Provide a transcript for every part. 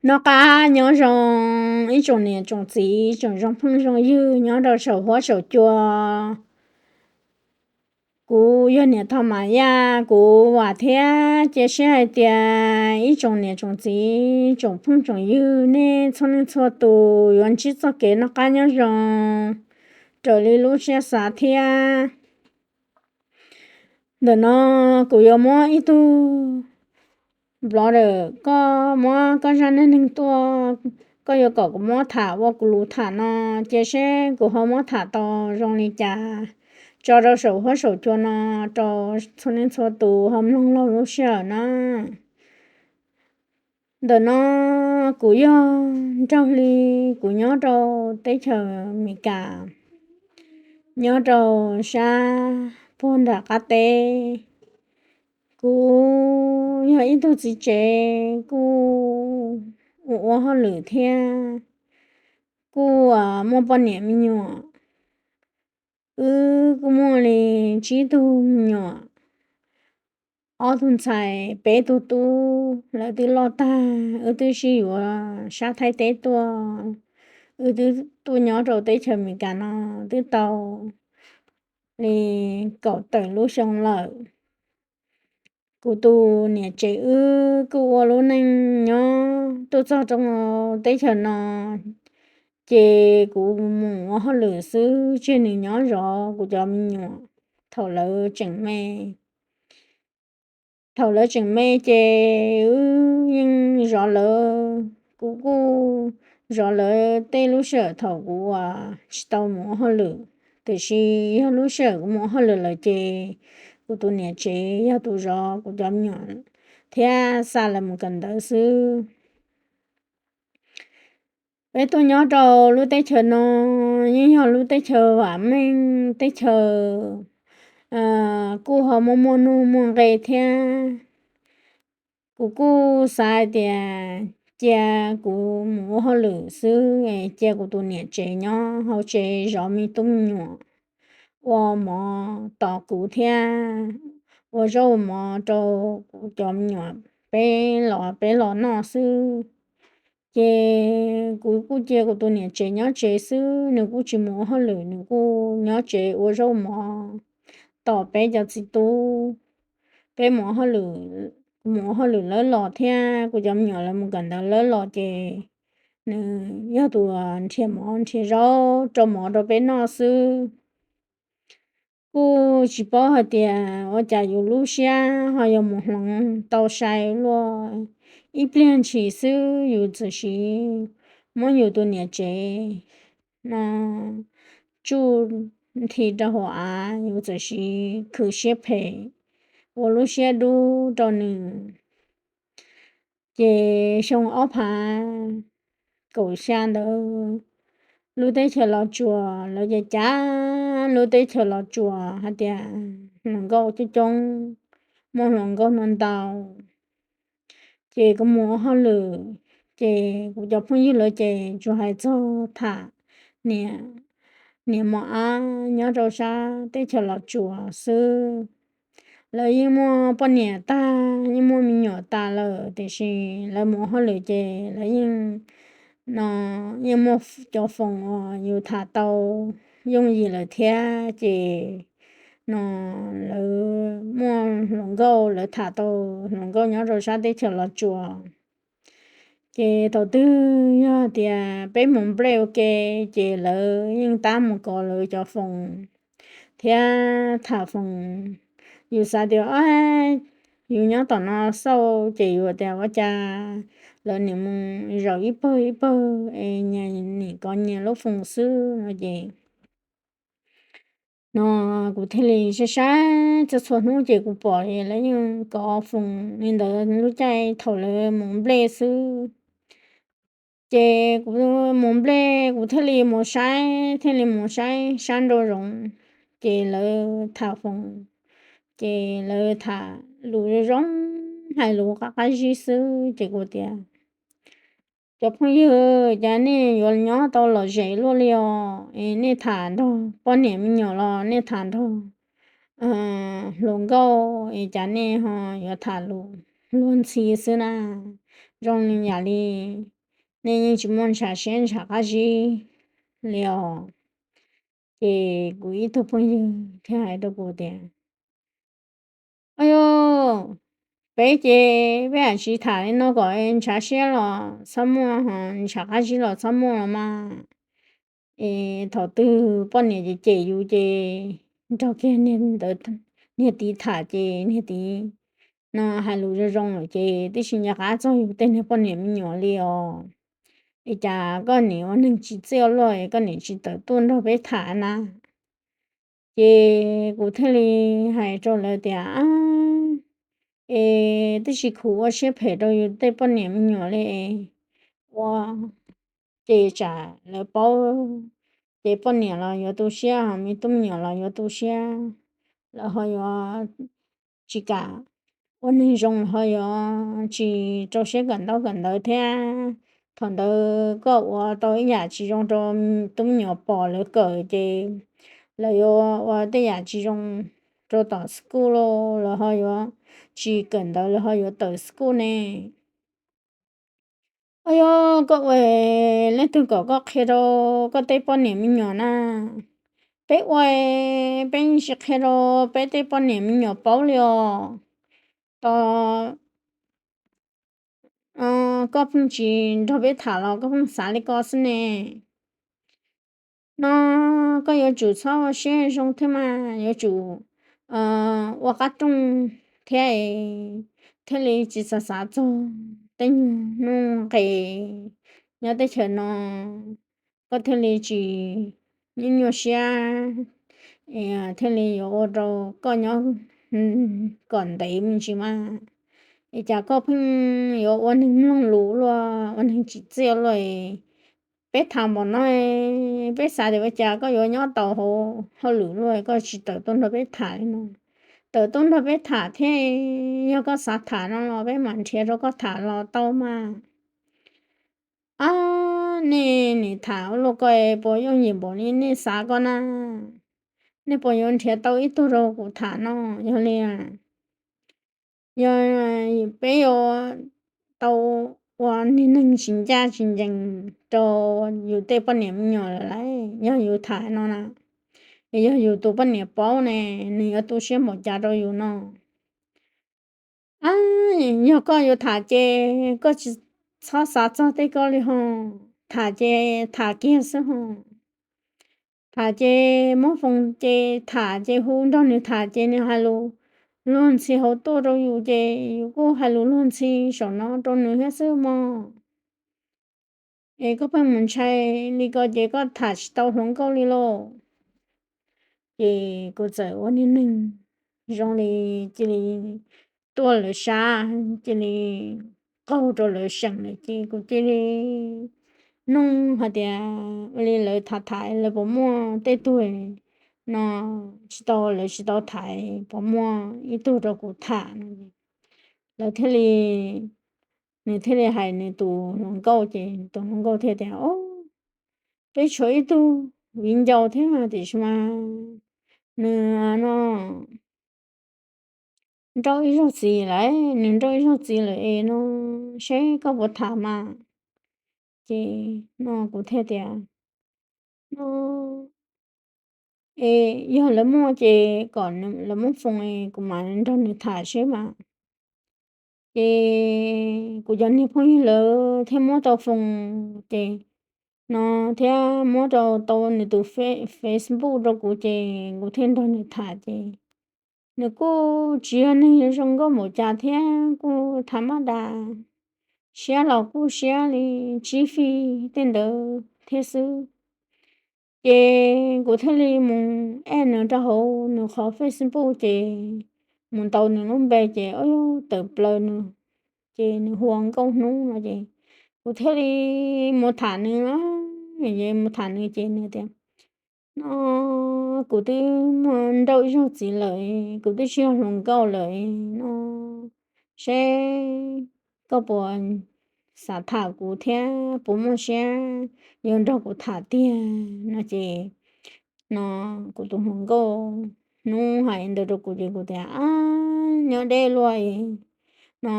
Noj qab nyob zoo ib tsoom niam tsoom txiv tsoom zoo phooj zoo ywg nyob rau saum huab saum cua. Kuv yog niam Thoj Mam Yaj, kuv vam thiab cia siab hais tias ib tsoom niam tsoom txiv tsoom phooj tsoom ywg nej txhua leej txhua tus yuav ntsib txoj kev noj qab nyob zoo raws li lub siab xav thiab. Ntawm no kuv yuav muab ib tug blogger, koj muab koj zaj neej neeg tuaj, koj yuav kom kuv muab tham ua kuv lus tham no, cia seb kuv ho muab tham tau zoo li cas tso rau saum huab saum cua no rau txhua leej txhua tus ho mloog laug lub sij hawm na. Ntawm no kuv yog Nraug Hli, kuv nyob rau teb chaws Amelikas, nyob rau sab puag nram qab teb. Kuv yog ib tug txiv tsev kuj ua ua hauj lwm thiab kuj muaj poj niam me nyuam. Wb kuj muaj li tsib tug me nyuam, ob tug ntxhais peb tug tub, lawv twb loj tag, wb twb sib yuav sab Thaib teb tuaj, wb twb tuaj nyob rau teb chaws Amelikas no twb tau li kaum tawm lub xyoo lawm. Kuv tus niam tsev wb kuj ua lub neej nyob tuaj txog rau teb chaws no, ces kuv mus ua hauj lwm xwb, tseg nws nyob zov kuv cov me nyuam thaum lawv tseem me. Thaum lawv tseem me ces wb yeej zov lawv, kuv kuj zov lawv tej lub sij hawm thaum kuv uas tsis tau mus ua hauj lwm, tiam sis yog lub sij hawm kuv mus ua hauj lwm lawm ces kuv tus niam tsev yog tus zov kuv cov me nyuam thiab xa lawv mus kawm ntawv xwb. Peb tuaj nyob rau lub teb chaws no yeej yog lub teb chaws vam meej, teb chaws kuj ho muaj muaj nuj muaj nqe thiab. Kuv kuj xav hais tias cia kuv mus ua hauj lwm xwb, cia kuv tus niam tsev nyob hauv tsev zov me tub me nyuam, ua mov tos kuv thiab ua zaub ua mov rau kuv cov me nyuam peb los peb los noj xwb. Ces kuv kuj cia kuv tus niam tsev nyob tsev xwb, nws kuj tsis mus ua hauj lwm, nws kuj nyob tsev ua zaub ua mov tos peb cov txiv tub. Peb mus ua hauj lwm, kuv mus ua hauj lwm lawv los thiab kuv cov me nyuam lawv mus kawm ntawv lawv los ces nws yog tus nrhiav mov nrhiav zaub rau mov rau peb noj xwb. Kuj tsis paub hais tias ua cas yus lub siab ho yuav mus hloov tau sai luaj, ib pliag ntshis xwb yus txawm siv muab yus tus niam tsev no tsuj nthi rau hauv av, yus txawm siv khwv siab phem ua lub siab dub rau nws. Ces xyoo ob phav kaum xya ntawd, lub teb chaws Los Tsuas lawv ces cav lub teb chaws Los Tsuas hais tias hluas nkauj coob coob, muaj hluas nkauj no ntau. Ces kuv mus ua hauj lwm, ces kuv cov phooj ywg lawv ces tsuas hais txog tham niam, niam mos ab nyob rau sab teb chaws Los Tsuas xwb. Lawv yeej muaj poj niam tag, yeej muaj me nyuam tas lawm, tiam sis lawv mus ua hauj lwm ces lawv yeej, no, yeej muaj cov foom uas yus tham tau yooj yim lawm thiab ces, no, lawv muaj hluas nkauj, lawv tham tau hluas nkauj nyob rau sab teb chaws Los Tsuas. Ces thaum twg yog tias peb mus nplej ua ke, ces lawv yeej tab mus kov lawv cov foom thiab tham foom. Yus xav tias yus nyob tom no xauj ces yus tias ua cas lawv nim mus zaum ib pawg ib pawg es nyias nim kov nyias lub foom xwb no ces, no, kuv thiaj li saib saib txhua txhua hnub ces kuv pom lawv yeej kov foom li ntawd lub caij thaum lawv mus nplej xwb. Ces kuv mus nplej kuv thiaj li mus saib, thiaj li mus saib sab nraum zoov, ces lawv tham foom, ces lawv tham lus zoo zoo, hais lus qab qab zib xwb ces kuv tias, cov phooj ywg, cas nej yuav nyob tau lom zem luaj li os, es nej tham nrog poj niam me nyuam los nej tham nrog hluas nkauj es cas nej ho yuav tham lus luag ntxhi xwb na? zoo li yam li nej yeej tsis muaj ntshav siab ntshav qab zib li os. Ces kuv ib tug phooj ywg thiaj hais rau kuv tias, Au yog, peb ces peb lam tsis tham li no kom ntshav siab los txhob muaj, ntshav qab zib los txhob muaj los mas. Es thaum twg poj niam cem cem yus ces nrog kiag niag tiv tham ces niag tiv no hais lus zoo zoo lawm ces tib si nco qab txog yus tej niag poj niam me nyuam li os. Es cas koj niam ua neeg tsis txiaj luaj, koj niam tsis tawm tuaj nrog peb tham na? Ces kuv thiaj li hais rau lawv tias, Es tib si khuv ua siab phem rau yus tej poj niam me nyuam li es ua ces tsam lawv paub ces poj niam los yuav tu siab, ho me tub me nyuam los yuav tu siab, lawv ho yuav tsis kam ua neeg zoo, ho yuav tsis rau siab kawm ntaub kawm ntawv thiab. Thaum ntawd koj ua tau ib yam tsis zoo rau tub me nyuam pom lawv kawm ces lawv yuav ua tej yam tsis zoo rau tom school los lawv ho yuav tsis kawm ntawv, lawv ho yuav tawm school ne. Au yog, koj ua leej twg kom koj qhia rau koj tej poj niam me nyuam na? Peb ua, peb yeej tsis qhia rau peb tej poj niam me nyuam paub li os. Tos koj pheej tsis nrog peb tham los koj pheej xav li ko xwb ne. No koj yuav tsum txhob ua siab zoo thiab mas, yuav tsum ua qab rooj thiab, thiaj li tsis xav xav txog tej nyuag nuj nqes nyob teb chaws no, koj thiaj li tsis nyuaj nyuaj siab, thiaj li yuav ua rau koj nyob kom ntev me ntsis mas. Es cas koj pheej yuav ua neeg mloog lus luaj, ua neeg tsis txiaj luaj? Peb tham npaum no, peb xav tias ua cas koj yuav nyob tau hauv hauj lwm luaj, koj tsis tawm tuaj nrog peb tham li no. Tawm tuaj nrog peb tham thiab, yog koj xav tham no los peb mam nrhiav rau koj tham los tau mas. Ab, nej nim tham ua luaj ko puas yooj yim npaum li nej xav ko na? Nej puas yuav nrhiav tau ib tug rau kuv tham no? Yog li yog peb yuav tau ua niag neeg tsis ncaj tsis ncees rau yus tej poj niam me nyuam lawm lauj, yog yus tham no na. Yog yus tus poj niam paub ne, nws yuav tu siab npaum cas rau yus no? Ab, yog koj yuav tham ces koj tsis txhob xav txog tej ko li ho, tham ces tham kiag xwb ho. Tham ces muab foos ces tham ces hu nrog nws tham ces nws hais lus luag ntxhi hauv tuaj rau yus ces yus kuj hais lus luag ntxhi saum no rau nws thiab xwb mog. Es koj pheej mus ntshai li ko ces koj tham tsis tau hluas nkauj li lauj. Ces kuv txawm ua niag neeg zoo li cia li tuaj lawv sab, cia li qaug rau lawv seem lawm ces kuv cia li nug hais tias ua li lawv tham tham lawv puas muaj tej tug no tsis tau, lawv tsis tau tham, puas muaj ib tug rau kuv tham no. Lawv thiaj li, nws thiaj li hais nws tus hluas nkauj ces tus hluas nkauj thiaj tias, Ob, peb tshuav ib tug viv ncaus thiab tiam sis mas nws no nrauj ib zaug txiv lawm, nws nrauj ib zaug txiv lawm es no seb koj puas tham mas. Ces no kuv thiaj tias, No es yog lawv muaj ces kom lawv muab foos es kuv mam nrog nws tham seb mas. Ces kuv cov niag phooj ywg lawv thiaj muab tau foos ces no thiab muab rau tau nws tus Facebook rau kuv ces kuv thiaj nrog nws tham ces nws kuj tsis yog neeg zoo nkauj npaum cas thiab kuj tham maj das, siab los kuj siab li tsib fij tej ntawd thiab xwb. Ces kuv thiaj li mus add nws rau hauv nws qhov Facebook ces mus ntaus nws lub npe ces ob yug tawm plaws nws, ces nws hu ua Nkauj Hnub no ces kuv thiaj li mus tham nws, mus tham nws ces nws tias, No kuv twb muaj nrauj ib zaug txiv lawm, kuv twb tsis yog hluas nkauj lawm no, seb koj puas xav tham kuv thiab puas muaj siab yuav nrog kuv tham tiag no ces no kuv tus hluas nkauj hnub hais ntawd rau kuv ces kuv tias, Ab, nyob deb luaj es no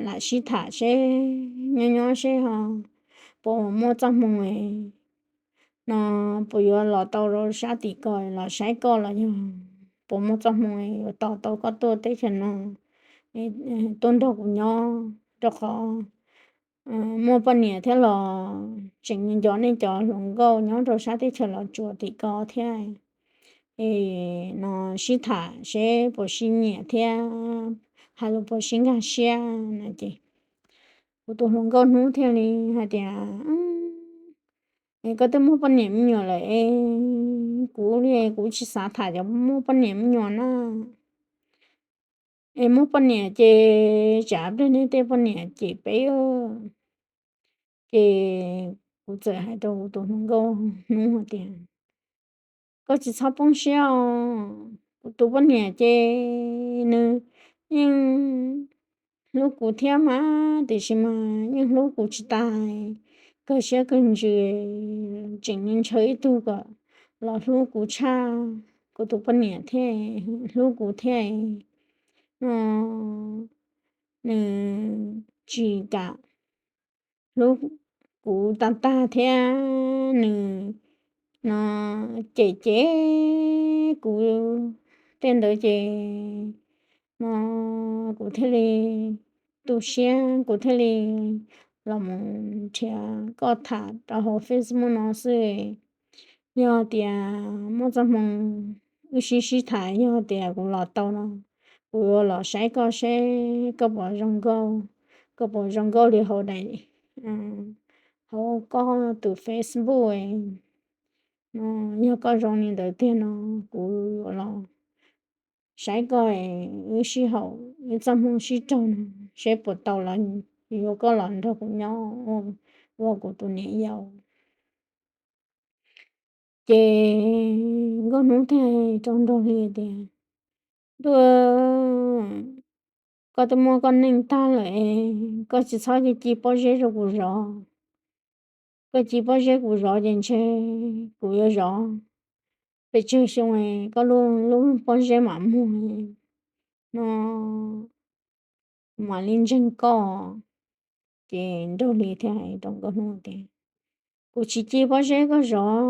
lam sib tham seb, nyob nyob seb ho puas muaj txoj hmoo no puas yuav los tau rau sab tim ko los saib koj los yog puas muaj txoj hmoo yuav tos tau koj tuaj teb chaws no tuaj nrog kuv nyob, rau qhov muaj poj niam thiab los tseem nco nej cov hluas nkauj nyob rau sab teb chaws Los Tsuas tim ko thiab. Es no sib tham seb puas sib nyiam thiab hais lus puas sib nkag siab no ces kuv tus hluas nkauj hnub thiaj li hais tias, es koj twb muaj poj niam me nyuam lawm es kuv li kuv tsis xav tham cov muaj poj niam me nyuam na. Es muaj poj niam ces tsam pliag nej tej poj niam cem peb. Ces kuv txawm hais rau kuv tus hluas nkauj hnub hais tias, koj tsis txhob poob siab os, kuv tus poj niam ces nws yeej hlub kuv thiab mas tiam sis mas yeej hlub kuv tsis tas, kawg siab kawg ntsws, tseem ntshaw ib tug kom los hlub kuv tshaj, kuv tus poj niam thiab hlub kuv thiab no, nws tsis kam hlub kuv tag tag thiab nws no cem cem kuv tej ntawd ces no kuv thiaj li tu siab, kuv thiaj li los mus nrhiav koj tham rau hauv Facebook no xwb. Yog tias muaj txoj hmoo wb sib sib tham, yog tias kuv los tau no kuv yuav los saib koj seb koj puas zoo nkauj, koj puas zoo nkauj li hauv daim, hauv koj tus Facebook no. Yog koj zoo li ntawd tiag no kuv yuav los saib koj, wb sib haum wb txoj hmoo sib raug no seb puas tau los yuav koj los nrog kuv nyob ua kuv tus niam yau. Ces nkauj hnub thiaj rau nraug hli tias, ntuj, koj twb muaj koj neej tag lawm es koj tsis txhob ci ci pob zeb rau kuv zov. Koj ci pob zeb kuv zov ces ntshe kuv yuav zov pes tsawg xyoo koj lub pob zeb mam muag no mam li ntseeg koj. Ces nraug hli thiaj hais rau nkauj hnub tias, kuv tsis ci pob zeb koj zov,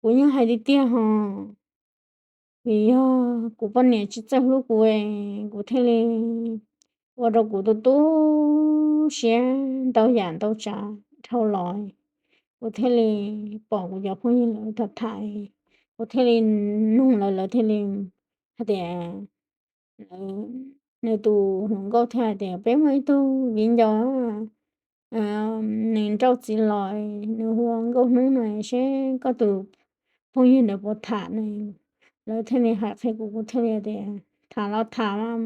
kuv yeej hais tiag tiag hos, vim yog kuv poj niam tsis txawj hlub kuv, kuv thiaj li ua rau kuv tu tu siab ntau yam ntau tsav dhau los, kuv thiaj li pom kuv cov phooj ywg lawv tham tham, kuv thiaj li nug lawv, lawv thiaj li hais tias, nws tus hluas nkauj thiaj hais tias peb muaj ib tug viv ncaus, nws nrauj txiv los, nws hu ua nkauj hnub no, seb koj tus phooj ywg ntawd puas tham no. Lawv thiaj li hais qhia kuv, kuv thiaj li tias tham los tham,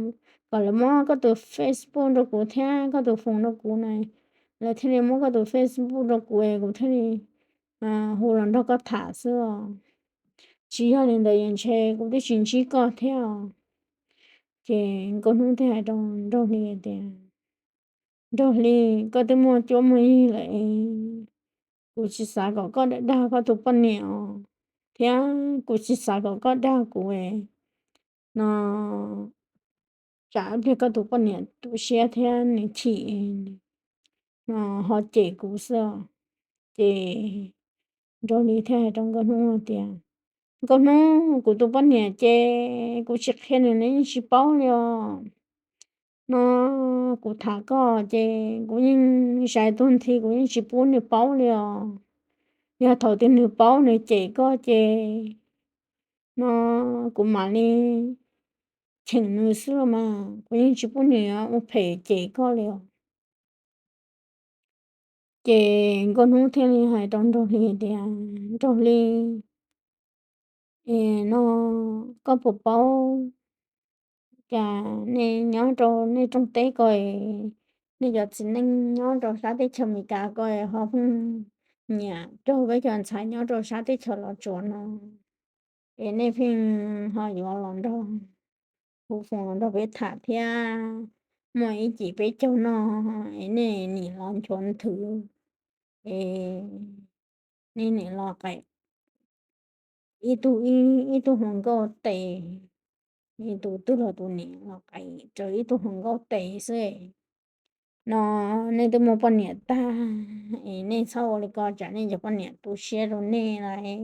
kom lawv muab koj tus Facebook rau kuv thiab koj tus foos rau kuv no. Lawv thiaj li muab koj tus Facebook rau kuv, kuv thiaj li hu los nrog koj tham xwb os. Tsis yog li ntawd ces ntshe kuv twb tsis ntsib koj thiab os. Ces nkauj hnub thiaj hais rau nraug hli tias, nraug hli, koj twb muaj cuab muaj yig lawm, kuv tsis xav kom koj dag dag koj tus poj niam os, thiab kuv tsis xav kom koj dag kuv no, tsam ib pliag koj tus poj niam tu siab thiab nws chim no ho cem kuv xwb os. Ces nraug hli thiaj hais rau nkauj hnub tias, nkauj hnub, kuv tus poj niam ces kuv tsis qhia nws nws yeej tsis paub li os. No kuv tham koj ces kuv yeej zais tuag nthi, kuv yeej tsis pub nws paub li os. Yog thaum twg nws paub nws cem koj ces no kuv mam li cheem nws xwb los mas, kuv yeej tsis pub nws ua phem cem koj li os. Ces nkauj hnub thiaj li hais rau nraug hli tias, nraug hli, no koj puas paub, cas nej nyob rau nej rooj teb ko, nej cov txiv neej nyob rau sab teb chaws Amelikas ko ho pheej nyiam raug peb cov ntxhais nyob rau sab teb chaws Los Tsuas no, es nej pheej ho yuav los nrog, hu foos los nrog peb tham thiab, muaj ib cim peb caug no es nej nim los nchuav nthwv, es nej nim los qais ib tug, ib tug hluas nkauj tes tus twg los tus niam los qais rau ib tug hluas nkauj tes xwb no. Nej twb muaj poj niam tag es nej txhob ua li ko tsam nej cov poj niam tu siab rau nej lauj.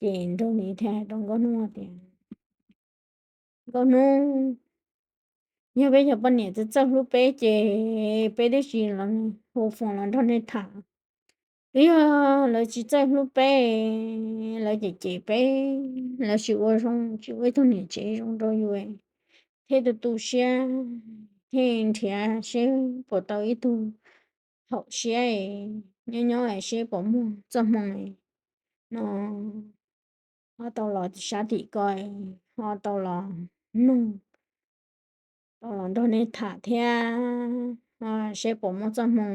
Ces Nraug Lis thiaj hais rau Nkauj Hnub tias, Nkauj Hnub, yog peb cov poj niam tsis txawj hlub peb ces peb twb tsis los hu foos los nrog nej tham. Twb yog lawv tsis txawj hlub peb, lawv cem cem peb, lawv tsis ua zoo, tsis ua ib tug niam tsev zoo rau yus, thiaj tu tu siab, thiaj nrhiav seb puas tau ib tug haum siab, nyob nyob seb puas muaj txoj hmoo no ho tau los sab tim ko, ho tau los nug, tau los nrog nej tham thiab seb puas muaj txoj hmoo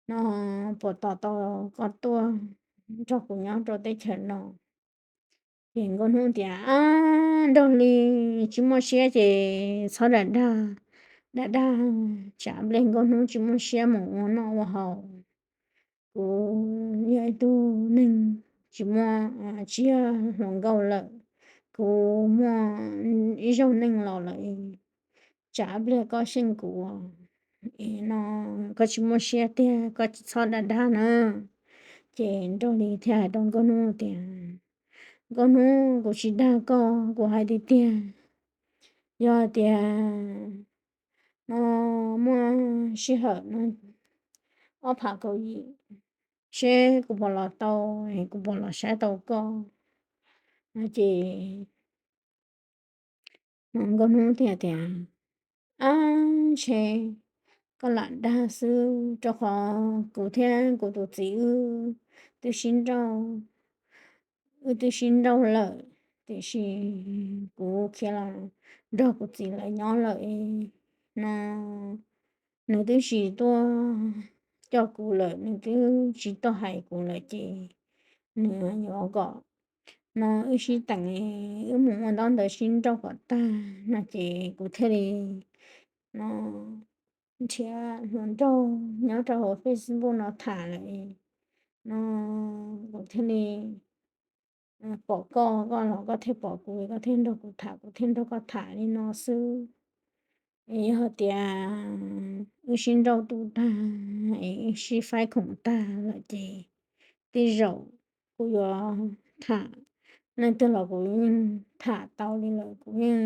no puas tos tau koj tuaj nrog kuv nyob rau teb chaws no. Ces Nkauj Hnub tias, Ab, Nraug Lis, tsis muaj siab ces txhob dag dag, dag dag tsam nplej Nkauj Hnub tsis muaj siab mus ua noj ua haus. Kuv yog ib tug neeg tsis muaj, tsis yog hluas nkauj lawm, kuv muaj ib zaug neej los lawm, tsam nplej koj xyeej kuv no, koj tsis muaj siab tiag, koj tsis txhob dag dag na. Ces Nraug Lis thiaj hais rau Nkauj Hnub tias, Nkauj Hnub, kuv tsis dag koj, kuv hais tiag tiag. Yog tias no muaj sij hawm no ob phav kaum yim seb kuv puas los tau, kuv puas los saib tau koj no. Ces Nkauj Hnub thiaj tias, Ab, ntshe koj lam dag xwb, rau qhov kuv thiab kuv tus txiv wb twb sib nrauj, wb twb sib nrauj lawm, tiam sis kuv khiav los nrog kuv txiv lawv nyob lawm no. Nws twb tsis tuaj coj kuv lawm, nws twb tsis tuaj hais kuv lawm ces nws yuav kom no wb sib teem, wb mus ua ntaub ntawv sib nrauj kom tag no ces kuv thiaj li no nrhiav hluas nraug nyob rau hauv Facebook no tham lawm no, kuv thiaj li pom koj, koj los koj thiaj pom kuv, koj thiaj nrog kuv tham, kuv thiaj nrog koj tham li no xwb. Es yog tias wb sib nrauj tu tag, es wb sib faib khoom tag lawm ces tej zaum kuv yuav tham leej twg los kuv yeej tham tau li lawm, kuv yeej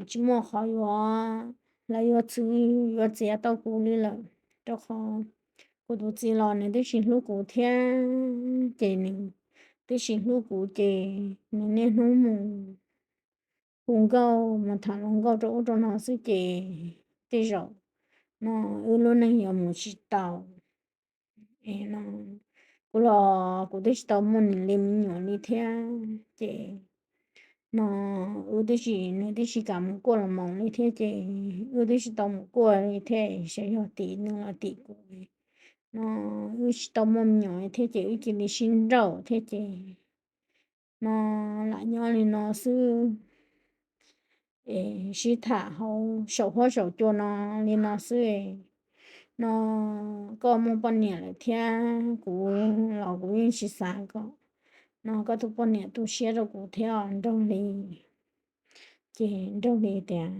tsis muaj qhov yuav, lawv yuav txwv yuav txiav tau kuv li lawm, rau qhov kuv tus txiv los nws twb tsis hlub kuv thiab, ces nws twb tsis hlub kuv ces nws niaj hnub mus hu nkauj mus tham hluas nkauj rau ub rau no xwb ces tej zaum no wb lub neej yuav mus tsis tau. No kuv los kuv twb tsis tau muaj nws li me nyuam li thiab ces no wb twb tsis, nws twb tsis kam mus kuaj los mus li thiab ces wb twb tsis tau mus kuaj li thiab, xyov yog tim nws los tim kuv no, wb tsis tau muaj me nyuam thiab ces wb cia li sib nrauj thiab ces no lam nyob li no xwb. Es sib tham hauv saum huab saum cua no li no xwb no, koj muaj poj niam lawm thiab, kuv los kuv yeej tsis xav kom no koj tus poj niam tu siab rau kuv thiab os Nraug Lis. Ces Nraug Lis tias,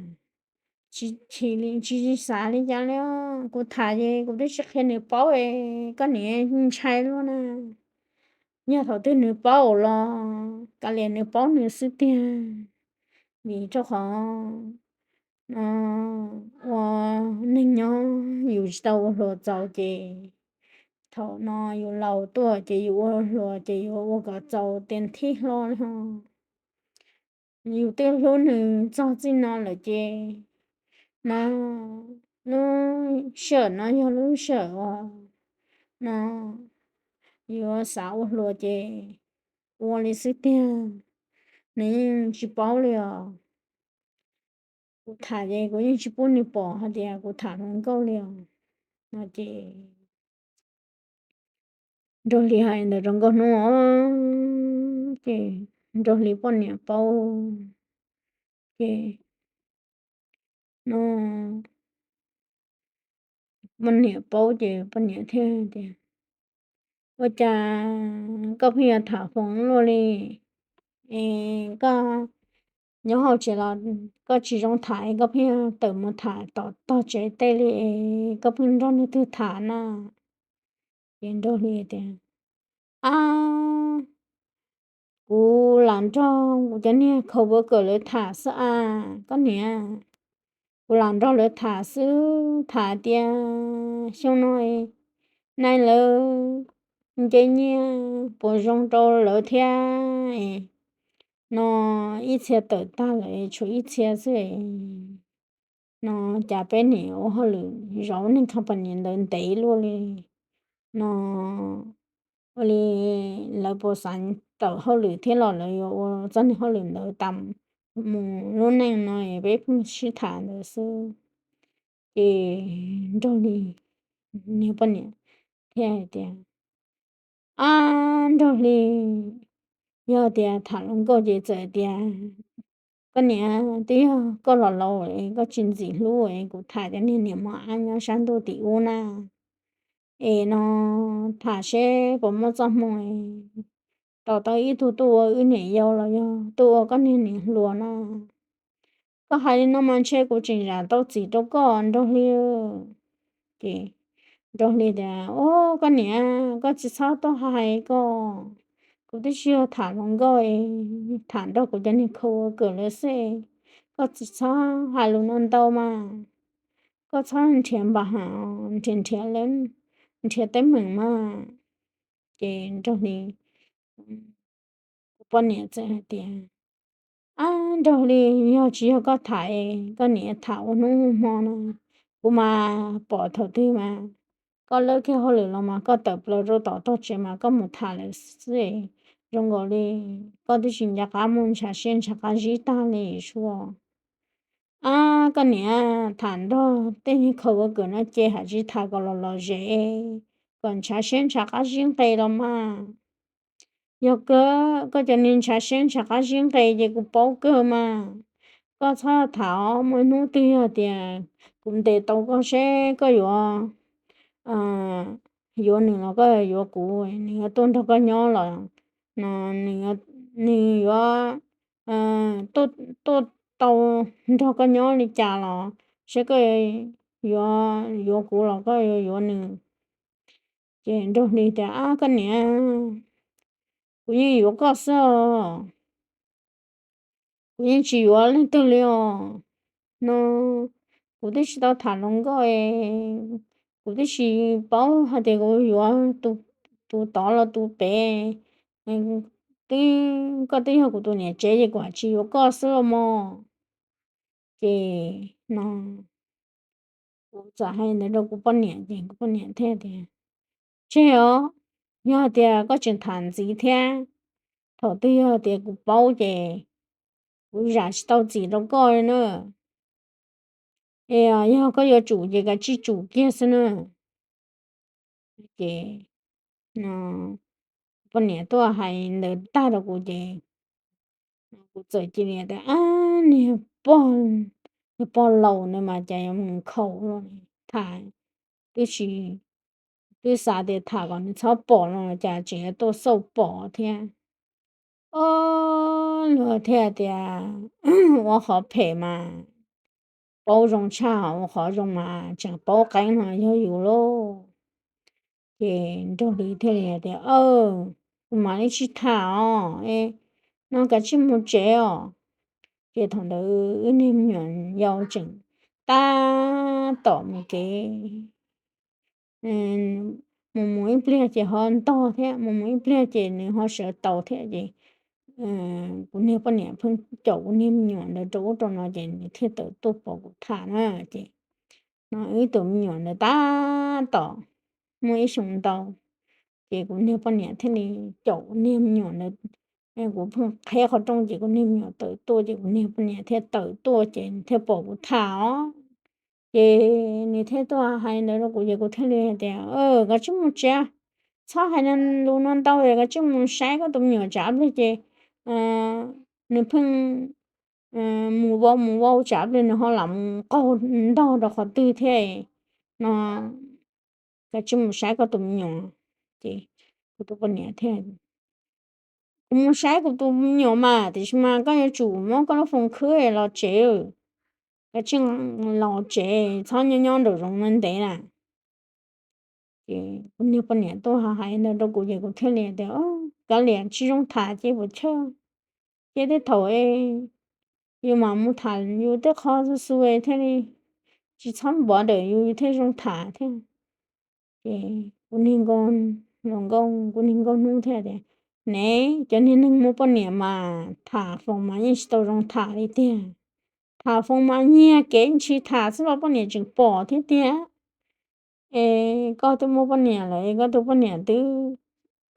tsis, tsis xav li cas li, kuv tham ces kuv twb tsis qhia nws paub, koj niam ntshai luaj na. Yog thaum twg nws paub los kav liam nws paub nws xwb tiag, vim rau qhov no ua neeg nyob yus tsis tau ua hluas txaus ces thaum no yus laus tuaj ces yus ua hluas ces yuav ua kom txaus tias thib hlo li ho. Yus twb hlub nws txog txij no lawm ces no lub sij hawm no yog lub sij hawm uas no yuav xav ua hluas ces ua li xwb tiag. Nws yeej tsis paub li os. Kuv tham ces kuv yeej tsis pub nws pom hais tias kuv tham hluas nkauj li os no ces Nraug Lis hais ntawd rau Nkauj Hnub os, ces Nraug Lis poj niam paub ces no poj niam paub ces poj niam thiaj tias, ua cas koj pheej yuav tham foos luaj li? Es koj nyob hauv tsev los koj tsis zoo tham es koj pheej tawm mus tham tom tog tsev tej li es koj pheej nrog leej twg tham na? Ces Nraug Hli tias, Ab, kuv lam nrog kuv cov niag khaus vov kawm lawv tham xwb as koj niam. Kuv lam nrog lawv tham xwb, tham tias xyoo no nai lawv nce nyiaj puas zoo rau lawv thiab no, ib txhia tawm tag lawm tshuav ib txhia xwb no, cas peb niam ua hauj lwm zov neeg company ntawd ntev luaj li no, ua li lawv puas xav tawm hauj lwm thiab los lawv yuav ua txoj niag hauj lwm ntawd tas mus lub neej no, peb pheej sib tham ntawd xwb. Ces Nraug Hli niag poj niam thiaj hais tias, Ab Nraug Hli, yog tias tham hluas nkauj ces txawm tias koj niam, twb yog koj los laus es koj tsis ntxim hlub es kuv tham cov niag niam mos ab nyob sab ntuj tim ub na, es no tham seb puas muaj txoj hmoo tos tau ib tug tuaj ua wb niam yau los yog tuaj ua koj niag niam hluas na. Koj hais li no mas ntshe kuv tseem zam tau txim rau koj Nraug Hli. Ces Nraug Hli tias, Ub, koj niam, koj tsis txhob tuaj hais koj, kuv twb tsis yog tham hluas nkauj, tham nrog kuv cov niag khaus vov kawm lawv xwb, koj tsis txhob hais lus no ntau mas, koj txhob nrhiav npa ha, nrhiav nrhiav, nrhiav teeb meem mas. Ces Nraug Hli, kuv poj niam txawm hais tias, Ab Nraug Hli, yog tsis yog koj tham es koj niam tham ua hnub ua hmo no, kuv mas pom thaum twg mas koj lawb kiag hauj lwm los mas koj tawm plaws rau tom tog tsev mas koj mus tham lawm xwb, zoo nkaus li koj twb tsis nco qab muaj ntshav siab ntshav qab zib tag li sua. Ab koj niam, tham nrog tej niag khaus vov kawm no ces hais tsis tham kom los lom zem, kom ntshav siab ntshav qab zib nqes los mas. Yog kawg koj cov niag ntshav siab ntshav qab zib nqes ces kuv paub kawg mas. Koj txhob tham os, muaj ib hnub twg yog tias kuv ntes tau koj seb koj yuav yuav nws los koj yuav kuv, nws yuav tuaj nrog koj nyob los no, nws yuav tuaj tau nrog koj nyob li cas los seb koj yuav yuav kuv los koj yuav yuav nws. Ces Nraug Hli tias, Ab koj niam, kuv yeej yuav koj xwb os. Kuv yeej tsis yuav leej twg li os. No kuv twb tsis tau tham hluas nkauj, kuv twb tsis paub hais tias kuv yuav tus tod los tus pem. Twb, koj twb yog kuv tus niam tsev ces kuv tsis yuav koj xwb los mas. Ces no kuv txawm hais ntawd rau kuv poj niam ces kuv poj niam thiaj tias, Tseg os, yog tias koj tseem tham ntxiv thiab, thaum twg yog tias kuv paub ces kuv zam tsis tau txim rau koj li na. Es yog koj yuav tsum ces kav tsij tsum kiag xwb na. Ces no poj niam tuaj hais ntawd tag rau kuv ces kuv txawm cia li tias, Ab, niag pog, niag pog laus ntawd mas cas yuav mus khaus tham, twb tsis, twb xav tias tham kom nws txhob pom no cas tseem yuav tuaj xauj pom thiab. Ob, luag thiaj tias, Ua qhov phem mas paub zoo tshaj, ua qhov zoo mas tseem paub qeeb no yog yus lauj. Ces Nraug Hli thiaj li hais tias, Aw, kuv mam li tsis tham os, no kav tsij mus tsev os. Ces thaum ntawd wb niag me nyuam yau tseem tab tom mus kev, mus mus ib pliag ces ho ntog thiab, mus mus ib pliag ces nws ho sawv tau thiab ces kuv niag poj niam pheej caum kuv niag me nyuam ntawd rau ub rau no ces nws thiaj tawm tuaj pom kuv tham na. Ces no ib tug me nyuam ntawd tab tom muaj ib xyoo ntau, ces kuv niag poj niam thiaj li caum kuv niag me nyuam ntawd. Kuv pheej qheb qhov rooj ces kuv niag me nyuam tawm tuaj ces kuv niag poj niam thiaj tawm tuaj ces nws thiaj pom kuv tham os. Ces nws thiaj tuaj hais ntawd rau kuv ces kuv thiaj li hais tias, Kav tsij mus tsev, txhob hais lus no ntau, kav tsij mus saib koj tus me nyuam tsam pliag ces nws pheej mus vau mus vau tsam pliag nws ho lam mus qaug ntog rau qhov twg thiab no, kav tsij mus saib koj tus me nyuam. Ces kuv tus poj niam thiaj, mus saib kuv tus me nyuam mas, tiam sis mas koj yuav tsum muab koj lub foos khwb los tsev, koj tseem los tsev, txhob nyob nyob nraum zoov no ntev na. Ces kuv niag poj niam tuaj hais ntawd rau kuv ces kuv thiaj li tias, kav liam, tsis zoo tham ces puas chawj, ces tej thaum yus mam mus tham yus tej qho xu xu thiaj li tsis txhob npov ntawm yus, yus thiaj zoo tham thiab. Ces kuv niag nkauj, hluas nkauj, kuv niag nkauj hnub thiaj tias, ne, cov niag neeg muaj poj niam mas tham foos mas yeej tsis tau zoo tham li tiag. Tham foos mas nyiag kev ntshis tham xwb los poj niam tseem pom thiab tiag. Es koj twb muaj poj niam lawm, koj tus poj niam twb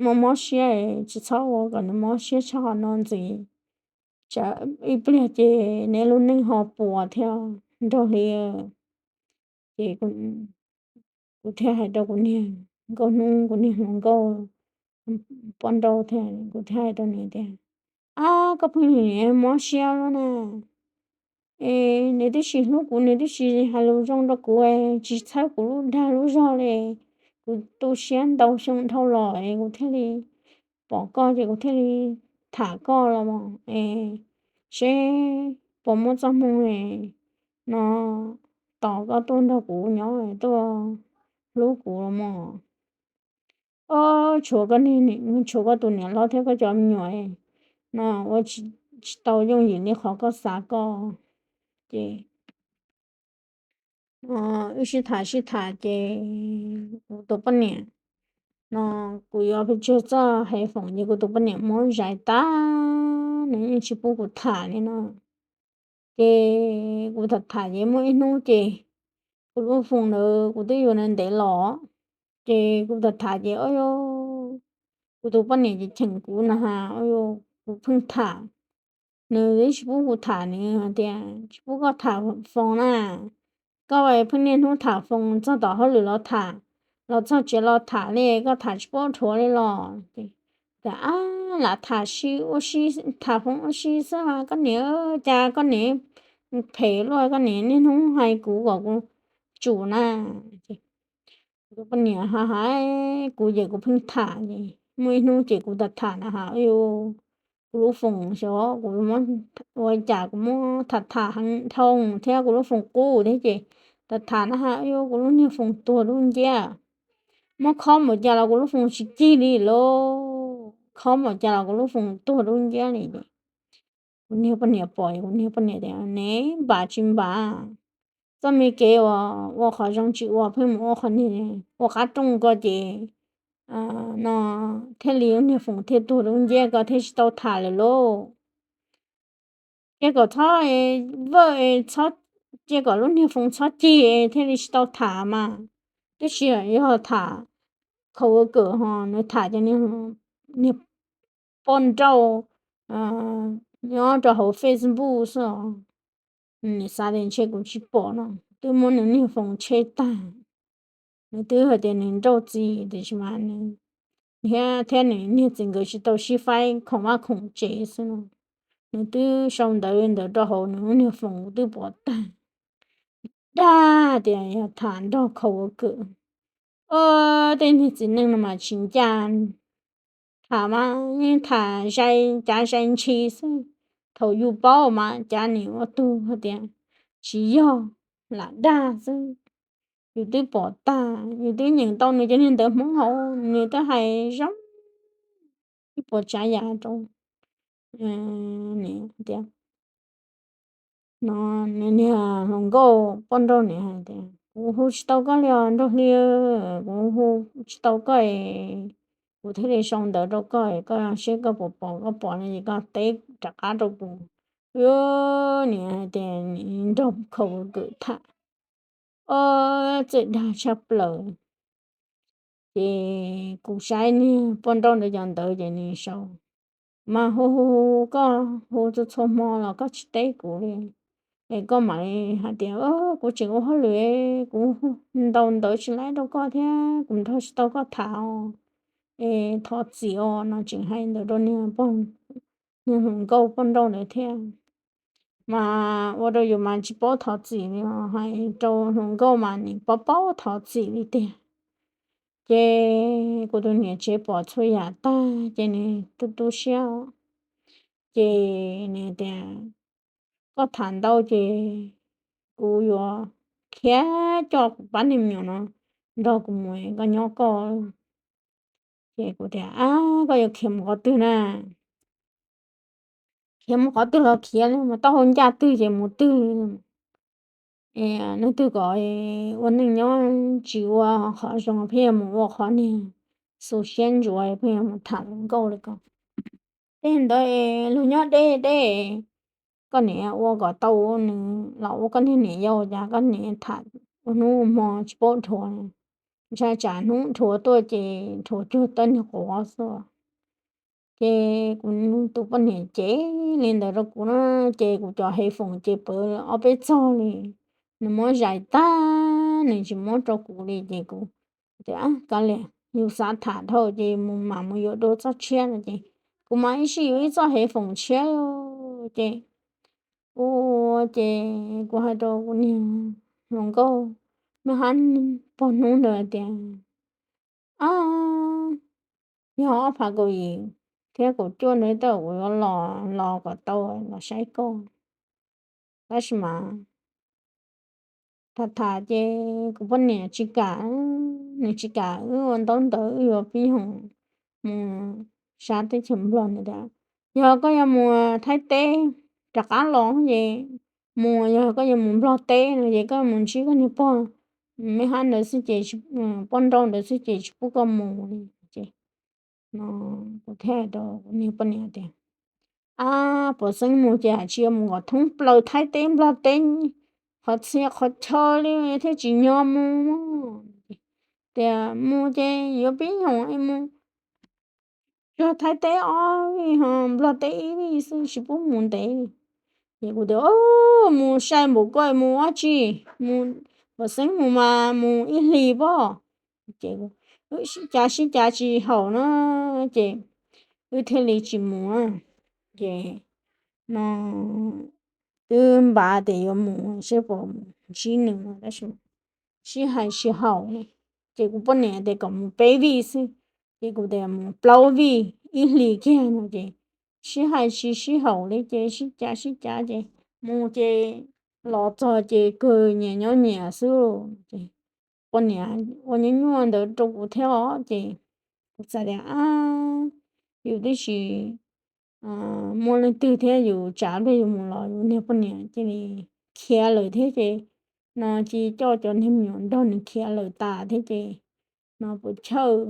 mob mob siab, tsis txhob ua kom nws mob siab tshaj qhov no ntxiv, tsam ib pliag ces neb lub neej ho puas thiab nraug hli. Ces kuv thiaj hais rau kuv niag nkauj hnub, kuv niag hluas nkauj poj nrauj thiab, kuv thiaj hais rau nws tias, ab, koj pheej nim mob siab lawm na. Es nws twb tsis hlub kuv, nws twb tsis hais lus zoo rau kuv, tsis txhawb kuv lub dag lub zog li. Kuv tu siab ntau xyoo dhau los es kuv thiaj li pom koj ces kuv thiaj li tham koj los mas es seb puas muaj txoj hmoo no tos koj tuaj nrog kuv nyob, tuaj hlub kuv los mas. Ob, tshuav koj niag, tshuav koj tus niam hlob thiab koj cov me nyuam no ua tsis tau yooj yim li qhov koj xav koj. Ces wb sib tham sib tham ces kuv tus poj niam no, kuv yuav pes tsawg txoj headphone ces kuv tus poj niam muab zais tag, nws yeej tsis pub kuv tham li no. Ces kuv tham tham ces muaj ib hnub ces kuv lub foos ntawd kuv twb yuav ntev los, ces kuv tham tham ces, o, kuv tus poj niam ces cheem kuv na has, o, kuv pheej tham, nws twb tsis pub kuv tham, nws hais tias tsis pub koj tham foos na, koj pheej niaj hnub tham foos txog tom hauj lwm los tham, los txog tsev los tham li, koj tham tsis paub dhuav li los. Ces, ab, lam tham si ua si, tham foos ua si xwb mas koj niam, cas koj niam phem luaj, koj niam niaj hnub hais kuv kom kuv tsum na. Kuv tus poj niam hais hais kuv ces kuv pheej tham ces muaj ib hnub ces kuv tham tham na has, kuv lub foos xyov kuv ua cas kuv muab tham tham heev dhau thiab kuv lub foos qub thiab ces tham tham na has, kuv lub niag foos tuag dub nciab. Muab khob npaum cas los kuv lub foos tsis cig li lauj, khob npaum cas los kuv lub foos tuag dub nciab li ces kuv niag poj niam pom, kuv niag poj niam tias, ne, npam tsis npam, txoj me kev uas ua qhov zoo tsis ua, pheej mus ua qhov niag ua qab rooj ko ces no thiaj li lub niag foos thiaj tuag dub nciab, koj thiaj tsis tau tham lawm lauj. Cia kom txhob vawj, cia kom lub niag foos txhob cig thiaj li tsis tau tham mas. Tab sis yog tham khaus ua kawm ho nws tham cov niag poj nrauj nyob rau hauv Facebook xwb os. Nws xav tias ntshe kuv tsis pom no, twb muab nws niag foos tshem tag. Nws twb hais tias nws nrauj txiv tiam sis mas nws thiab nws niag txiv nkawd tsis tau sib faib, khoom vaj khoom tsev xwb no. Nws twb sau ntawv ntawd rau hauv nws lub niag foos, kuv twb pom tag. Dag tias yog tham nrog khaus ua kawm. Tej niag txiv neej no mas tsis ncaj. Tham mas yeej tham zais cav zais ntshis xwb. Thaum yus paub mas cav nim ua tug hais tias tsis yog, lam dag xwb. Yus twb pom tag, yus twb nyeem tau nws cov niag ntawv Hmoob hauv, nws twb hais zoo ib puas tsav yam rau tias no, nws niag hluas nkauj poj nrauj nim hais tias, kuv hu tsis tau koj li os nraug hli, kuv hu tsis tau koj es kuv thiaj li sau ntawv rau koj, koj seb koj puas pom, koj pom no ces koj teb rov qab rau kuv. Nim hais tias nrog khaus ua kawm tham, o, txawm dag tshaj plaws. Ces kuv saib niag poj nrauj ntawd cov ntawv ces nws sau, mas hu hu hu koj hu txhua txhua hmo los koj tsis teb kuv li. Es koj mam li hais tias kuv tseem ua hauj lwm, kuv ntaus ntawv tsis laib rau koj thiab kuv nrog tsis tau koj tham os. Es thov txim os no, tseem hais ntawd rau niag poj, niag hluas nkauj poj nrauj ntawd thiab. Mas ua rau yus mas tsis paub thov txim li, hais rau hluas nkauj mas nim paub paub thov txim li tiag. Ces kuv tus niam tsev pom txhua yam tag ces nws tu tu siab os. Ces nws tias, koj tham ntau ces kuv yuav khiav coj kuv pab niag me nyuam no nrog kuv mus, koj nyob koj. Ces kuv tias, ab, koj yuav khiav mus qhov twg na? Khiav mus qhov twg los khiav li, mus taub hau ncaj twg ces mus twg li. Leej twg kom ua neej nyob tsis ua qhov zoo pheej yuav mus ua qhov niag xu siab ntsuav, pheej yuav mus tham luag nkauj li ko. Tej ntawd luag nyob deb deb, koj niam ua kom tau nws los ua koj niag niam yau, cas koj niam tham ua hnub ua hmo tsis paub dhuav, ntshai tsam hnub dhuav tuaj ces dhuav cuag tawb niag quav xwb. Ces kuv tus poj niam cev li ntawd rau kuv na, ces kuv cov headphone ces pawv ob peb txog li, nws muab zais tag nws tsis muab rau kuv li ces kuv tias, kav liam, yus xav tham dhau ces mus mam mus yuav dua txoj tshiab no ces kuv mam ib sij yuav ib txoj headphone tshiab. Ces ua ces kuv hais rau kuv niag hluas nkauj, nws hab pog hnub ntawd tias, ab, yog ob phav kaum yim thiab kaum cuaj ntawd tej kuv yuav los, los kom tau los saib koj. Tab sis mas tham tham ces kuv poj niam tsis kam, nws tsis kam wb ua ntaub ntawv, wb yuav pib hoom mus sab teb chaws Nplog. Nws tias, yog koj yuav mus Thaib teb rov qab los ces mus, yog koj yuav mus Nplog teb no ces koj mus ntsib koj niag pog me hab ntawd xwb ces, poj nrauj ntawd xwb ces tsis pub koj mus li. Ces kuv thiaj hais rau kuv niag poj niam tias, ab, pov xeeb mus ces hais tsis yog mus kom thoob plaws Thaib teb Nplog teb, qhov txhia qhov chaw li thiaj tsis nyog mus. Tias mus ces yuav pib hoom mus tsuag Thaib teb ob vij ho Nplog teb ib vij xwb, tsis pub mus ntev. Ces kuv tias, mus sai npaum koj mus ua tsi, mus pov xeeb mus mas mus ib hlis pob. Ces wb sib cav sib cav tsis haum no ces wb thiaj li tsis mus. Ces no twb npav tias yuav mus seb puas ntsib nws tab sis sib hais tsis haum. Ces kuv poj niam tias kom mus peb vij xwb, ces kuv tias mus plaub vij ib hlis kiag no ces sib hais tsis sib haum li ces sib cav sib cav ces mus ces los txog ces kawg nyias nyob nyias xwb. Ces poj niam ua nyuaj nyuaj ntawd rau kuv thiab os. Ces kuv xav tias, ab, yus twb tsis muaj leej twg thiab, yus tsam pliag yus mus los yus niag poj niam cia li khiav lawm thiab ces no cia coj cov niag me nyuam nrog nws khiav lawm tas thiab ces no puas chawj,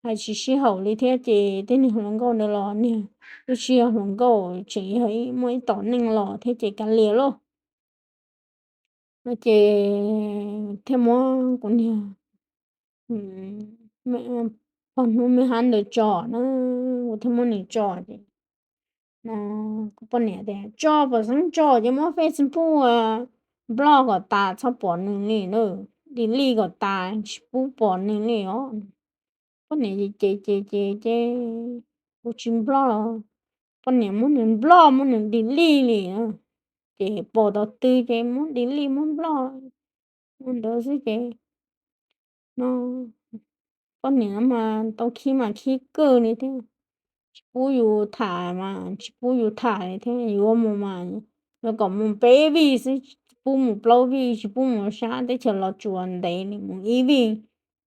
hais tsis sib haum li thiab ces tej niag hluas nkauj ntawd los niag twb tsis yog hluas nkauj, tseem yog muaj ib tom neej los thiab ces kav liam lauj. No ces thiaj muab kuv niag pog hnub me hab ntawd tso na, kuv thiaj muab nws tso ces no kuv poj niam tias tso pom xeeb tso ces muab Facebook block kom tas txhob pom nws li na, delete kom tas tsis pub pom nws li os. Poj niam ces ces ces ces ces kuv tsis block los poj niam muab nws block muab nws delete li na. Ces pom tau twg ces muab delete muab block ua ntawd xwb ces no poj niam mas tau khib mas khib kawg li thiab. Tsis pub yus tham mas tsis pub yus tham li thiab, yuav mus mas yuav kom mus peb vij xwb, tsis pub mus plaub vij, tsis pub mus sab teb chaws Los Tsuas ntev li, mus ib vij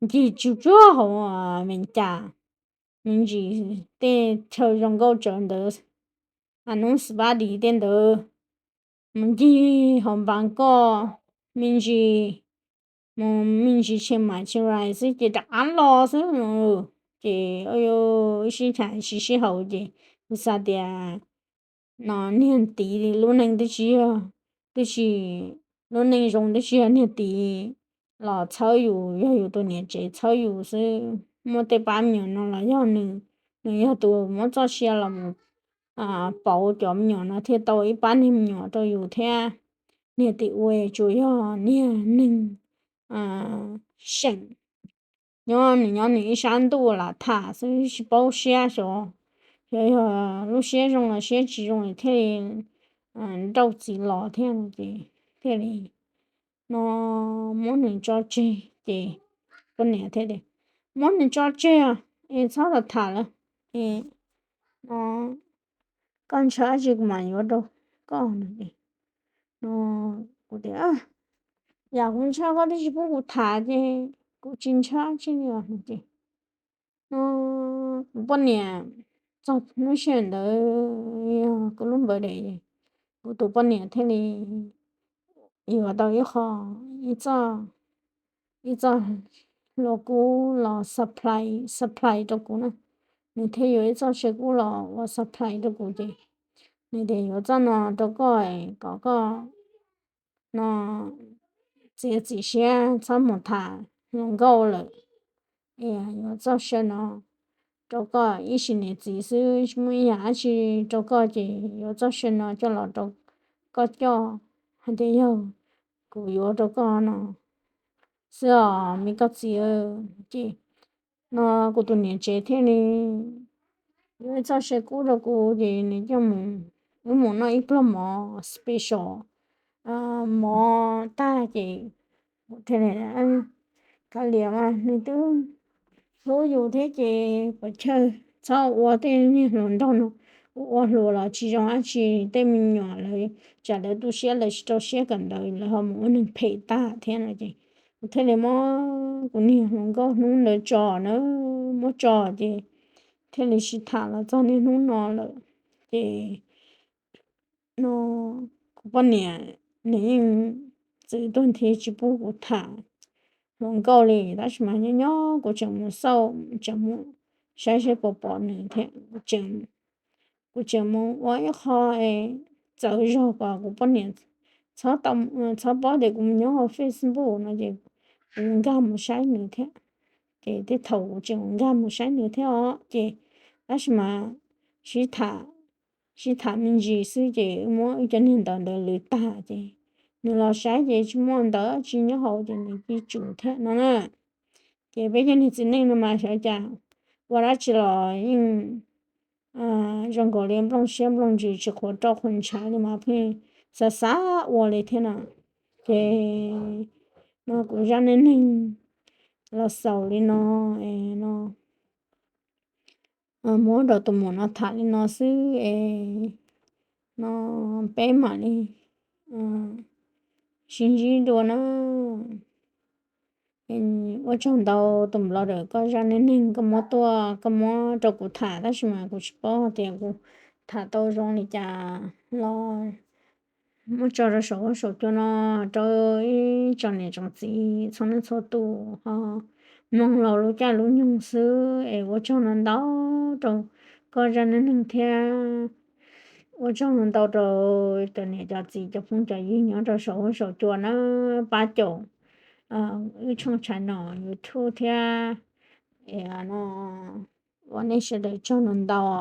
ncig tsuj tsuag hauv Amelikas, me ntsis tej chaw zoo nkauj tsawv ntawd, a nub xi pab dis tej ntawd, mus ncig hauv Npas Nkoj, me ntsis mus me ntsis Tsheej Maim Tsheej Rais xwb ces rov qab los xwb. Ces ib sib tham tsis sib haum ces kuv xav tias no niag tid lub neej twb tsis yog, twb tsis, lub neej zoo twb tsis yog niag tid los txhawb yus, yog yus tus niam tsev txhawb yus xwb. Muaj tej pab me nyuam no los yog nws, nws yog tus muab txoj sia los mus pauv cov me nyuam no thiaj tau ib pab niag me nyuam rau yus thiab. Niag tim ua tsuas yog niag neeg seem nyob nws nyob nws ib sab ntuj lam tham xwb tsis paub siab xyov, xyov yog lub siab zoo los siab tsis zoo thiaj li nrauj txiv los thiab no ces thiaj li no muab nws tso tseg ces poj niam thiaj tias muab nws tso tseg os, es txhob los tham lawm, es no koj ntshaw dab tsi kuv mam yuav rau koj no es no kuv tias, yam kuv ntshaw koj twb tsis pub kuv tham ces kuv tsis ntshaw dab tsi li os no ces no kuv poj niam txog hnub sij hawm ntawd yog kuv lub npawd daim, kuv tus poj niam thiaj li yuav tau ib qho, ib txoj, ib txoj hlua kub los supply, supply rau kuv na. Nws thiaj yuav ib txoj saw kub los ua supply rau kuv ces nws tias yuav txoj no rau koj kom koj no txiav txim siab txhob mus tham hluas nkauj lawm, es yuav txoj saw no rau koj ib sim niam txiv xwb, tsis muaj ib yam dab tsi rau koj ces yuav txoj saw no coj los rau koj coj hais tias yog kuv yuav rau koj no xwb os me koj txiv. Ces no kuv tus niam tsev thiaj li yuav ib txoj saw kub rau kuv ces nws coj mus, wb mus noj ib pluag mov special, mov tag ces kuv thiaj li, kav liam mas nws twb hlub yus thiab ces pov chawj txhob ua tej niag hluas nraug no, ua ua hluas los tsis zoo dab tsi, tej me nyuam lawv tsam lawv tu siab lawv tsis rau siab kawm ntawv lawv ho mus ua neeg phem tag thiab no ces kuv thiaj li muab kuv niag hluas nkauj hnub ntawd tso na, muab tso ces thiaj li sib tham los txog niaj hnub no lawm. Ces no kuv poj niam nws yeej txwv tuag nthi tsis pub kuv tham hluas nkauj li, tab sis mas nyob nyob kuv tseem mus xauj, tseem mus saib seb puas pom nws thiab. Kuv tseem mus ua ib qho txawv zog kom kuv poj niam txhob paub tias kuv mus nyob hauv Facebook no ces kuv nkag mus saib nws thiab. Ces tej thaum kuv tseem nkag mus saib nws thiab os ces, tab sis mas sib tham, sib tham me ntsis xwb ces wb muab wb cov niag ntawv ntawd lwv tag ces nws los saib ces tsis muaj ntawv tsis nyob hauv ces nws cia tsum thiab no na. Ces peb cov niag txiv neej no mas xyov cas ua dab tsi los yeej zoo nkaus li nplooj siab nplooj ntsws tsis qhuav roj qhuav ntshav li mas pheej xav xav ua li thiab no. Ces no kuv zaj neej neeg los xaus li no es no muab rau tus muam no tham li no xwb es no peb mam li sib ntsib dua na. Ua tsaug ntau tus nplob ram koj zaj neej neeg koj muab tuaj koj muab rau kuv tham tab sis mas kuv tsis paub tias kuv tham tau zoo li cas los muab tso rau saum huab saum cua no rau ib tsoom niam tsoom txiv txhua leej txhua tus ho mloog los lub caij lub nyoog xwb es ua tsaug ntau ntau rau koj zaj neej neeg thiab ua tsaug ntau ntau rau cov niam cov txiv cov phooj cov ywg nyob rau saum huab saum cua na pab caum wb tshooj channel YouTube thiab no ua nej sawv daws tsaug ntau ntau.